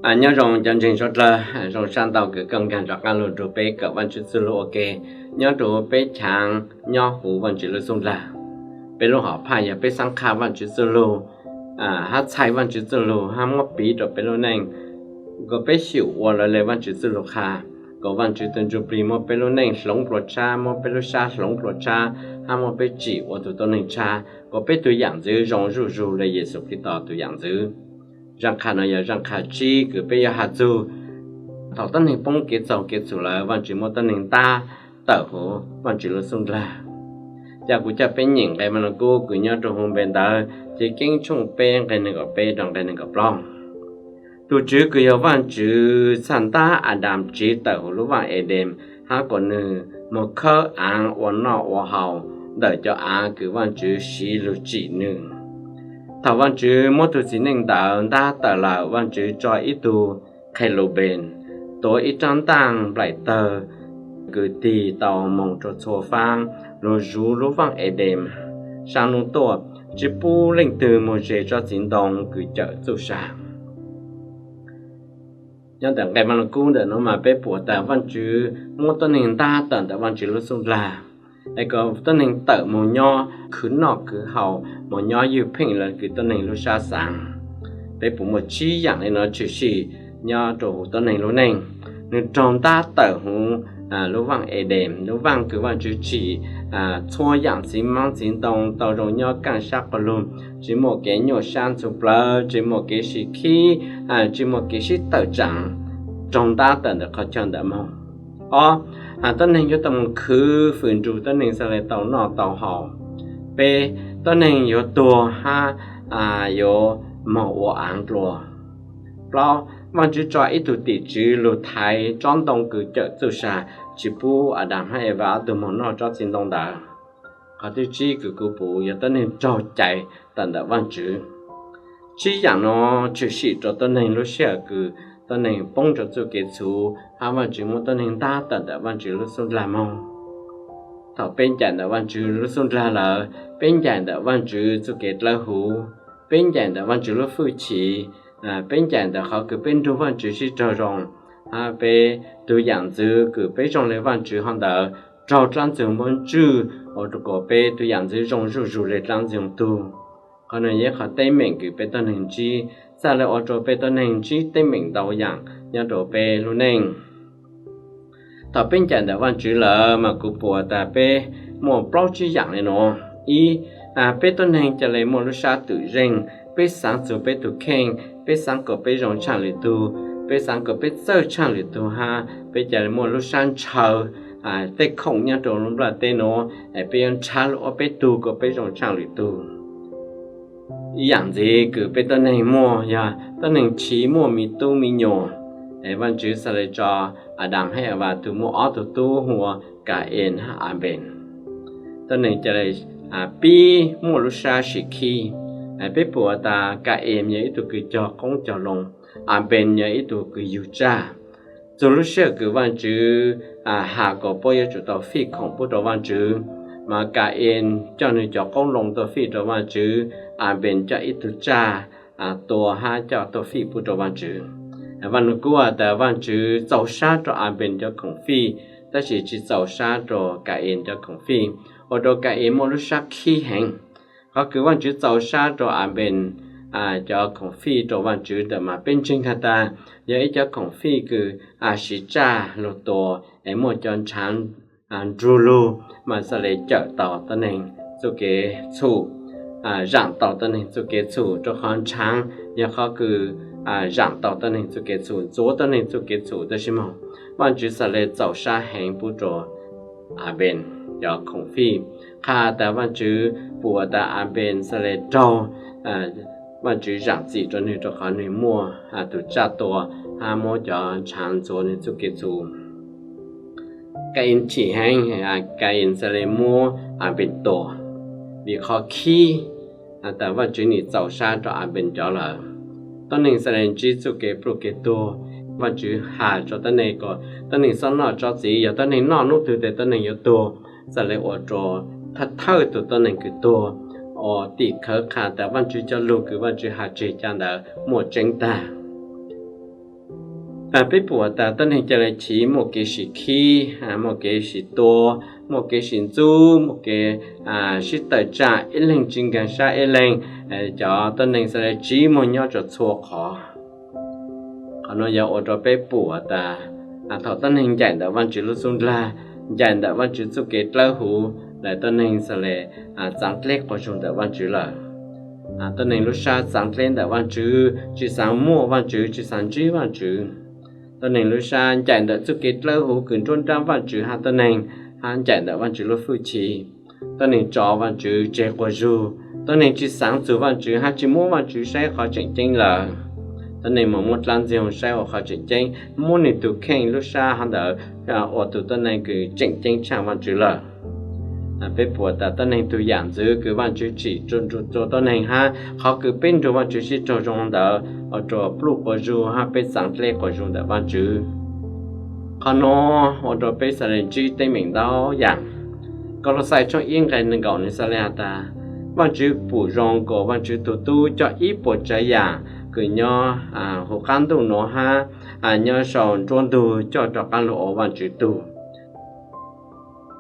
Nyob zoo cov ntseeg suav dlawg, zoo sab ntau kws koj nkaag rov qaab lug nrug peb kawm Vaajtswv txuj lug ua ke nyob rua peb chaav nyob huv Vaajtswv lub xub ndlag. Peb lub hom phaj yog peb xaav qha Vaajtswv txuj lug, hab txhais Vaajtswv txuj lug hab muab piv rua peb lub neej, kuas peb xyum ua lawv le Vaajtswv txuj lug qha, kuas Vaajtswv tug Ntsujplig muab peb lub neej hloov plua tshab, muab peb lub sab hloov plua tshab, hab muab peb tsim ua tug tuab neeg tshab, kuas peb tug yaam ntxwv zoo zuj zug le Yexus Khetos tug yaam ntxwv. Zaaj qha no yog zaaj qha tsib kws peb yuav has txug thaum tuab neeg poob kev txaug kev txhum lawm Vaajtswv muab tuab neeg ntab tawm huv Vaajtswv lub xub ndlag. Ca kuv coj peb nyeem nqe Maas Loos Kub kws nyob rua huv npe ntawv Chiv Keeb tshooj peb nqe neeg nkaum peb rua nqe neeg nkaum plaub. Tug Tswv kws yog Vaajtswv txhaj ntab Adas tsiv tawm huv lub vaaj Edees hab kuas nwg moog khawb aav ua noj ua haus ntawm cov aav kws Vaajtswv siv lug tsim nwg. Thaum Vaajtswv muab tug txiv neej ntawd ntab tawm lawm, Vaajtswv tso ib tug qhe lus npees tuav ib raab ntaaj nplaim tawg kws tig tau moog rua txhua faab lug zuv lub vaaj Edees saab nub tuaj, tsi pub leej twg moog ze tsob txiv ntoo kws cawm txuj sa. Nyob ntawm nqe Maas Loos Kub ntawm nuav mas peb pum tas Vaajtswv muab tuab neeg ntab tawm ntawm Vaajtswv lub xub ndlag, es kom tuab neeg tawm moog nyob khwv noj khwv haus, moog nyob ywj pheej le kws tuab neeg lub sab xaav. Peb pum muaj tsib yaam le nuav tshwm sim nyob rua huv tuab neeg lub neej. Nwg raug ntab tawm huv lub vaaj Edees, lub vaaj kws Vaajtswv tsim txhua yaam txiv maab txiv ntoo tau zoo nyob kaaj sab quas lug, tsi muaj kev nyuaj sab ntxhov plawv, tsi muaj kev sib khib, tsi muaj kev sib tawm tsaav, raug ntab tawm ntawm qhov chaw ntawd moog. Ob, tuab neeg yuav tau moog khwv fwm nrug tuab neeg xaav le tau noj tau haus. Peb, tuab neeg yuav tuag hab yuav moog ua aav dlua. Plaub, Vaajtswv tso ib tug tim tswv lug thaiv tsob ntoo kws cawm txuj sa, tsi pub Adas hab Evas ob tug moog noj tsob txiv ntoo ntawd. Qhov thib tsib kws kuv pum yog tuab neeg raug cai tawm ntawm Vaajtswv. Tsib yaam no tshwm sim rua tuab neeg lub sij hawm kws tuab neeg poob rua txuj kev txhum hab Vaajtswv muab tuab neeg ntab tawm ntawm Vaajtswv lub xub ndlag moog. Thaum peb ncaim ntawm Vaajtswv lub xub ndlag lawm, peb ncaim ntawm Vaajtswv txuj kev dlawb huv, peb ncaim ntawm Vaajtswv lub hwj chim, peb ncaim ntawm qhov kws peb nrug Vaajtswv sib raug zoo, hab peb tug yaam ntxwv kws peb zoo le Vaajtswv hov ntawd raug dlaab ntxwg npuab ntswj ua rua kuas peb tug yaam ntxwv zoo zuj zug le dlaab ntxwg tug. Qhov nuav yog ib qhov teeb meem kws peb tuab neeg ntsib, txhaj le ua rua peb tuab neeg ntsib teeb meem ntau yaam nyob rua peb lub neej. Thaum peb ncaim ntawm Vaajtswv lawm mas kuv pum tas peb muaj plaub tsib yaam le nuav. Ib, peb tuab neeg ca le muaj lub sab twm zeej, peb xaav txug peb tug kheej, peb xaav kuas peb zoo tshaaj lwm tug, peb xaav kuas peb txawj tshaaj lwm tug hab peb ca le muaj lub sab ntshaw tej khoom nyob rua lub nplaj teb nuav, peb yuav nrhav lug ua peb tug kuas peb zoo tshaaj lwm tug. Ib yaam ntxiv kws peb tuab neeg muaj yog tuab neeg chiv muaj me tub me nyuam. Vaajtswv xaav le tso Adas hab Evas tug muaj ob tug tub hu ua Ka-ees hab Anpees. Tuab neeg ca le pib muaj lub sab sim khib. Peb pum tas Ka-ees yog ib tug kws cog qoob cog loo, Anpees yog ib tug kws yug tsaj. Txug lub sij hawm kws Vaajtswv has kuas puab yuav tsum tau fij khoom pub rua Vaajtswv, mas Ka-ees coj nwg cov qoob loo tuaj fij rua Vaajtswv, Anpees coj ib tug tsaj tua hab coj tuaj fij pub rua Vaajtswv. Vaaj Lug Kub has tas Vaajtswv txaus sab rua Anpees cov khoom fij, tab sis tsi txaus sab rua Ka-ees cov khoom fij, ua rua Ka-ees muaj lub sab khib heev. Qhov kws Vaajtswv txaus sab rua Anpees cov khoom fij rua Vaajtswv ntawm mas peb ntseeg has tas yog ib cov khoom fij kws siv tsaj lug tua es muaj cov nrhaav nrug lug mas xaav le cawm tau tuab neeg txuj kev txhum, zaam tau tuab neeg txuj kev txhum, rua qhov nrhaav yog qhov kws zaam tau tuab neeg txuj kev txhum, ntxuav tuab neeg txuj kev txhum. Tab sis mas Vaajtswv xaav le txaus sab heev pub rua Anpees cov khoom fij, qha tas Vaajtswv pum tas Anpees xaav le raug Vaajtswv zaam txim rua nwg rua qhov nwg muaj tug tsaj tua hab muab cov nrhaav ntxuav nwg txuj kev txhum. Ka-ees chim heev, Ka-ees xaav le muab Anpees tua, vim qhov khib tas Vaajtswv nim txaus sab rua Anpees cov lawm. Tuab neeg xaav le ntsib txuj kev pluj kev tuag. Vaajtswv has rua tuab neeg kuas tuab neeg xob noj tsob txiv, yog tuab neeg noj nub twg tes tuab neeg yuav tuag. Xaav le ua rua thawj thawj tug tuab neeg kws tuag, ua tim khawv qha tas Vaajtswv cov lug kws Vaajtswv has tseg ca ntawd muaj tseeb tag. Peb pum tas tuab neeg ca le chiv muaj kev sim khib, muaj kev sim tua, muaj kev sim ntxub, muaj kev sib tawm tsam, ib leeg tsis nkag siab ib leeg, cov tuab neeg xav le tsiv muag nyob rau txhua qhov. Qhov no yog ua rau peb pum tas thaum tuab neeg ncaim ntawm Vajtswv lub xub ntiag, ncaim ntawm Vajtswv txuj kev dawb huv lawm, tuab neeg xav le txav dleb quas zug ntawm Vajtswv lawm. Tuab neeg lub sab txav dleb ntawm Vajtswv, tsis xav muaj Vajtswv, tsis xav ntsib Vajtswv. Tuab neeg lub sab ncaim ntawm txuj kev dawb huv kws nruab nrab Vajtswv hab tuab neeg, hab ncaim ntawm Vajtswv lub hwj chim. Tuab neeg tso Vajtswv tseg quas zug, tuab neeg tsis xaav txug Vajtswv hab tsis muab Vajtswv saib qhov tseem ceeb lawm. Tuab neeg mas muab dlaab ntxwg saib ua qhov tseem ceeb, muab nwg tug kheej lub sab hov ntawd ua tug tuab neeg kws tseem ceeb tshaaj Vajtswv lawm. Peb pum tas tuab neeg tug yaam ntxwv kws Vajtswv tsim rua tuab neeg hab qhov kws peb nrug Vajtswv sib raug zoo ntawd ua rua pluj quas zug hab peb txav dleb quas zug ntawm Vajtswv. Qhov no ua rua peb xav le ntsib teeb meem ntau yaam. Kaulauxais tshooj ib nqe neeg nkaum nwg xav le has tas, Vajtswv pum zoo kuas Vajtswv tug tub coj ib puas tsav yaam kws nyob huv qaab ntuj nuav hab nyob sau nruab ntug coj rov qaab lug ua Vajtswv tug.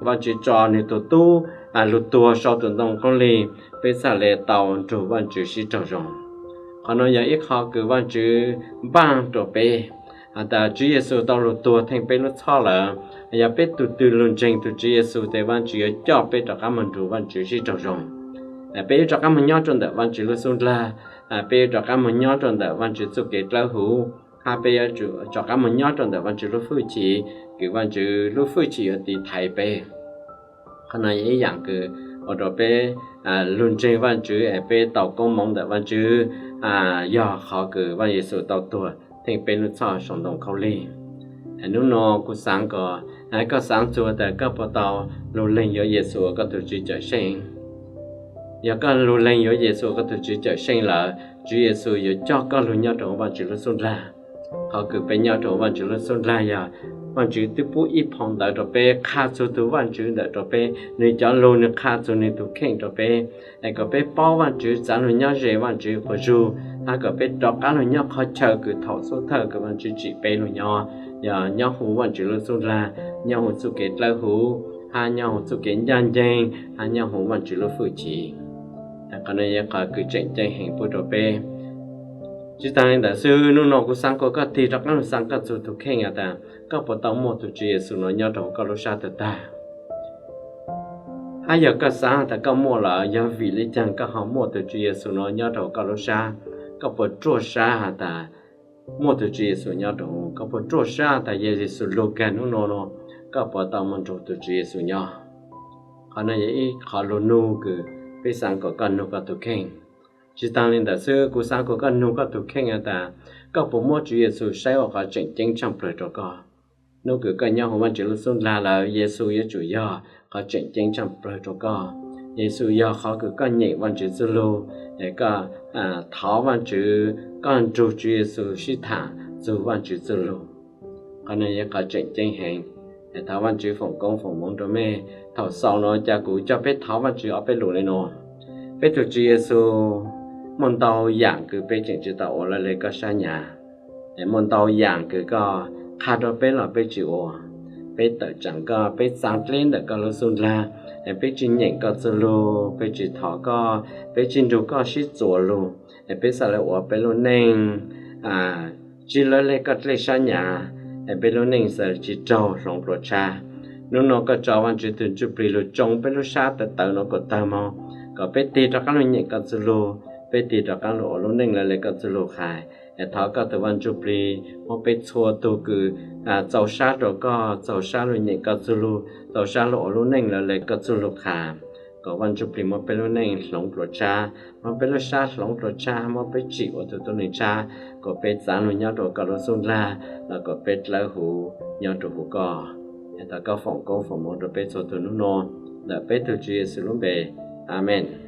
Vajtswv tso nwg tug tub lug tuag sau tug ntoo khaub lig, peb xav le tau nrug Vajtswv sib raug zoo. Qhov no yog ib qho kws Vajtswv npaaj rua peb, has tas Tswv Yexus tau lug tuag theej peb lub txhoj lawm. Yog peb tug twg lug ntseeg tug Tswv Yexus tes Vajtswv yuav coj peb rov qaab moog nrug Vajtswv sib raug zoo. Peb yuav rov qaab moog nyob rua ntawm Vajtswv lub xub ntiag, peb yuav rov qaab moog nyob rua ntawm Vajtswv txuj kev dawb huv, hab peb yuav rov qaab moog nyob rua ntawm Vajtswv lub hwj chim, kws Vajtswv lub hwj chim yuav tiv thaiv peb. Qhov no yog ib yaam kws ua rua peb lug ntseeg Vajtswv es peb tau koob moov ntawm Vajtswv, yog qhov kws Vaj Yexus tau tuag theej peb lub txhoj sau ntoo khaub lig. Nub no kuv xaav kom koj xaav txug tas koj puas tau lug lees yuav Yexus ua koj tug Tswv Cawmseej. Yog koj lug lees yuav Yexus ua koj tug Tswv Cawmseej lawm, Tswv Yexus yuav coj koj lug nyob rua huv Vajtswv lub xub ntiag. Qhov kws peb nyob rua huv Vajtswv lub xub ntiag yog Vajtswv twb pub ib phau ntawv rua peb, qha txug tug Vajtswv ntawm rua peb, nwg cov lug nwg qha txug nwg tug kheej rua peb, es kom peb paub Vajtswv, txav lug nyob ze Vajtswv quas zug, hab kom peb rov qaab lug nyob qhov chaw kws thaum xub thawj kws Vajtswv tsim peb lug nyob, yog nyob huv Vajtswv lub xub ntiag, nyob huv txuj kev dawb huv, hab nyob huv txuj kev ncaj nceeg, hab nyob huv Vajtswv lub hwj chim. Qhov no yog qhov kws tseem ceeb heev pub rua peb. Tsi taag le ntawd xwb, nub no kuv xaav kom koj tig rov qaab lug xaav koj txug tug kheej has tas koj puas tau muaj tug Tswv Yexus no nyob rua huv koj lub sab tawg tag. Hab yog koj xaav has tas koj muaj lawm, yog vim le caag koj ho muaj tug Tswv Yexus no nyob rua huv koj lub sab? Koj puas ruaj sab has tas muaj tug Tswv Yexus nyob rua huv? Koj puas ruaj sab has tas yog Yexus lug kag nub no no, koj puas tau moog nrug tug Tswv Yexus nyob? Qhov no yog ib qhov lug nug kws peb xaav kom koj nug koj tug kheej. Tsi taag le ntawd xwb, kuv xaav kom koj nug koj tug kheej has tas koj puas muab Tswv Yexus saib ua qhov tseem ceeb tshaaj plawg rua koj? Nub kws koj nyob huv Vajtswv lub xub ntiag lawm, Yexus yuav tsum yog qhov tseem ceeb tshaaj plawg rua koj. Yexus yog qhov kws koj nyeem Vajtswv txuj lug, es koj thov Vajtswv, koj nrug Tswv Yexus sib thaam txug Vajtswv txuj lug. Qhov no yog qhov tseem ceeb heev. Es thov Vajtswv foom koob foom moov rua mej. Thaum xaus no ca kuv coj peb thov Vajtswv ob peb lus le nuav. Peb tug Tswv Yexus, muaj ntau yaam kws peb tseem tsi tau ua lawv le koj sab nyam. Es muaj ntau yaam kws koj qha rua peb los peb tsi ua. Peb tawm tsaam koj, peb txav dleb ntawm koj lub xub ntiag, es peb tsi nyeem koj txuj lug, peb tsi thov koj, peb tsi nrug koj sib txuas lug, es peb xav le ua peb lub neej tsi lawv le koj dlej sab nyam, es peb lub neej xav le tsi raug hloov dlua tshab. Nub no koj tso Vajtswv tug Ntsuj Plig lug tsoo peb lub sab tawv tawv nuav kuas tawg moog, kom peb tig rov qaab lug nyeem koj txuj lug, peb tig rov qaab lug ua lub neej lawv le koj txuj lug qha. Es thov koj tug Vaj Ntsuj Plig muab peb txhua tug kws txaus sab rua koj, txaus sab lug nyeem koj txuj lug, txaus sab lug ua lub neej lawv le koj txuj lug qha, kom Vaj Ntsuj Plig muab peb lub neej hloov dlua tshab, muab peb lub sab hloov dlua tshab, muab peb tsim ua tug tuab neeg tshab, kom peb txav lug nyob rua koj lub xub ntiag los kom peb dlawb huv nyob rua huv koj. Es thov koj foom koob foom moov rua peb txhua tug nub no, ntawm peb tug Tswv Yexus lub npe, Amees.